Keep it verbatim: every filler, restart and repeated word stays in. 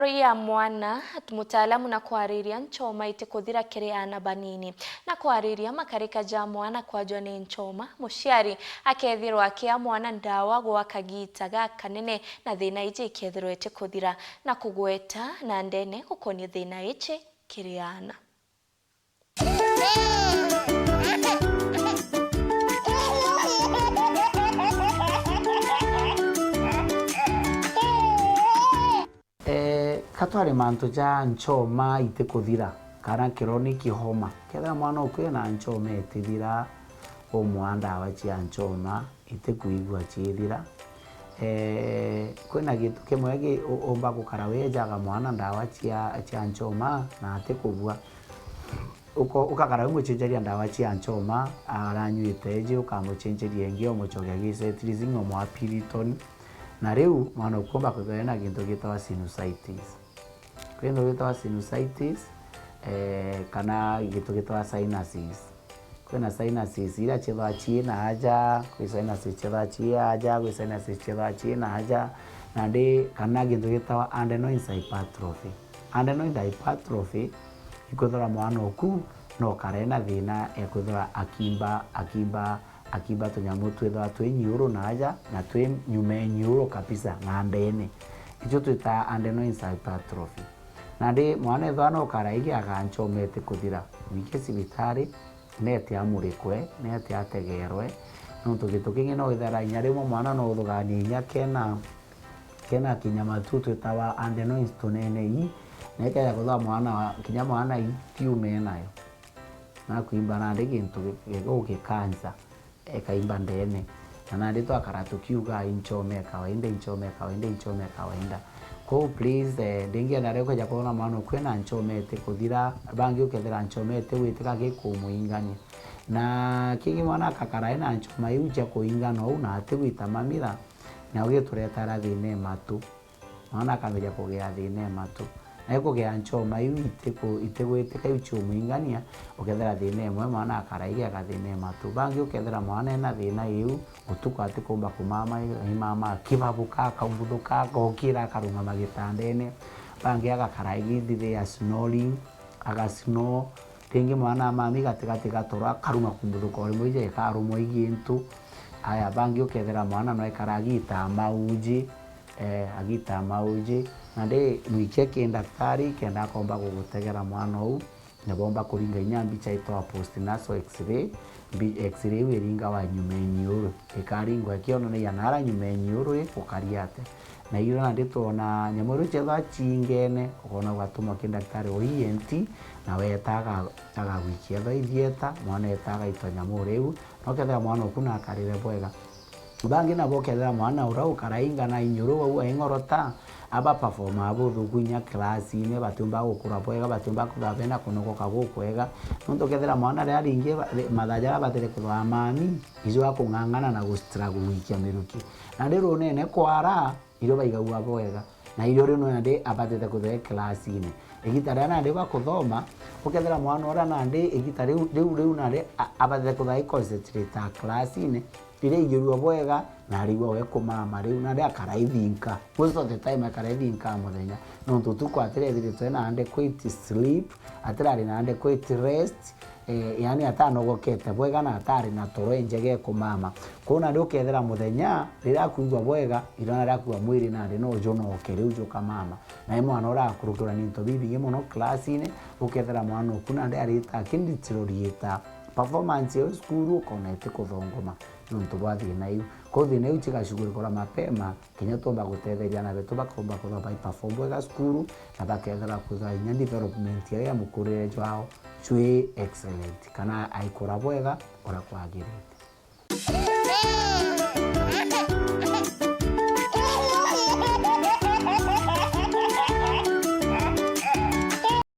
Roi ya mwana, mutaalamu na kwariria nchoma itikuthira kiri aana banini. Na kwariria makarika ja mwana kwajwa ni nchoma, muciari akethirwa akia mwana ndawa gwa kagiita gakanene na thina iji ikethirwa itikuthira, na kugweta na ndene gukonia thina iji kiri aana. Eh, ka twari mantu ja nchoma itikuthira, kana chronic homa. Kethira mwana uku ena nchoma itithira, umwaa ndawa cia nchoma, itikwigua ciithira. Eh, kwina gintu kimwe gi-, u-, umba gukara wejaga mwana ndawa cia, cia nchoma na atikubua. Uko-, ukakara umucenjeria ndawa cia nchoma, aranyuite iji, ukamucenjeria ingi, umucokia gi Cetirizine, umwa Piriton. Na riu mwana ukumba kwithirwa ena gintu gitawa sinusitis. Kwi gintu gitawa sinusitis, eh, kana gintu gitawa sinuses. Kwina sinuses iria ciithirwa ciina aja, kwi sinuses ciithirwa cii aja, kwi sinuses ciithirwa ciina aja, nandi kana gintu gitawa adenoid hypertrophy. Adenoid hypertrophy ikwithirwa mwana uku no kare na thina ekwithirwa akimba, akimba, akimba tunyamu twithirwa twi nyiuru na aja na twi nyuma e nyiuru kabisa na ndene. Icio twitaa adenoid hypertrophy. Nandi mwana ethirwa no kara igi aganchomete kuthira, wike cibitari, neti amurikwe, neti ategerwe, nontu gintu kingi no withira inya rimwe mwana no uthuganie inya kena, kena kinyama tu twitawa adenoids tunene ii, na ikeja kuthwa mwana wa, kinya mwana ii tiume nayo. Na kuimba nandi gintu gi-, gi-, gugikansa, ekaimba ndene. Na nandi twakara tukiuga, "Inchome kawaida, inchome kawaida, inchome kawaida." Kou please, eh, ndingienda rio kweja kwona mwana ukwina nchomete kuthira, bangi ukethira nchomete witika gikumuingania. Na kingi mwana akakara ena nchoma iu cia kuingana uu na atigwita mamitha, na ugituretara thina e matu. Mwana akambiria kugia thina e matu. Na ikugea nchoma iu itiku-, itigwitika iu ciumwingania, ukethira thina imwe mwana akara igia thina e matu. Bangi ukethira mwana ena thina iu, utuku atikumba kumama, imama akibabuka, akaumbuthuka, agokira, akarungama gitandene. Bangi agakara igithithia snoring, agasnore. Ringi mwana amami gatigati gatoro, akaruma kumbuthuka o rimwe ije ikarumwa i gintu. Aya, bangi ukethira mwana no ekara agitaa mauji, eh, agitaa mauji. Nandi mwikie ki ndaktari kenda akomba gugutegera mwana uu, na bomba kuringa inya mbicha itwa postnasal x-ray. Mbi-, x-ray iu iringawa nyuma e nyiuru. Ikaringwa ikionanagia nara nyuma e nyiuru igukaria atia. Na irio nandi twona nyamu irio ciethwa ciingene, ukona ugatumwa ki ndaktari wa E N T, na weta aga-, agagwikia ethwa ithieta, mwana eta agaitwa nyamu riu, na ukethira mwana uku nakarire bwega. Bangi nabo ukethira mwana uria ukarainga na inyuru au aing'orota, aba performa buthuku inya class-ini, batiumba gukura bwega, batiumba kwithirwa bena kunogoka gukwega. Nontu ukethira mwana riria ringi ba-, ri-, mathaa jaria abatire kwithirwa amami, ijo akung'ang'ana na gu struggle gwikia miruki. Nandi runene kwara, irio baigagua bwega. Na irio riu nandi abatite kwithirwa e class-ini. Igita riria nandi bakuthoma, ukethira mwana uria nandi igita riu, riu, riu nandi a-, abatite kwithirwa e concentrate class-ini, riria aigirua bwega, na arigua we kumama riu, nandi akara ithinka. Most of the time akara ithinka muthenya. Nontu utuku atiri ethiritwe na adequate sleep, atirari na adequate rest, eh, yaani atanogokete bwega na atari na toro injega e kumama. Kwou nandi ukethira muthenya, riria akwigua bwega, irio nandi akuga mwiri nandi no junoke riu jukamama. Na i mwana uria akurukirwa ni into bibingi mono class-ini, ukethira mwana uku nandi arita aki deteriorate performance yawe cukuru, ukona itikuthongoma nontu bwa thina iu. Kwou thina iu cigashughulikurwa mapema, kinya twomba gutetheria ana betu bakomba kwithirwa bai perform bwega cukuru, na bakethirwa kwithirwa inya development yao ya mukurire jwao jwi excellent, kana aikura bwega uria kwagirite.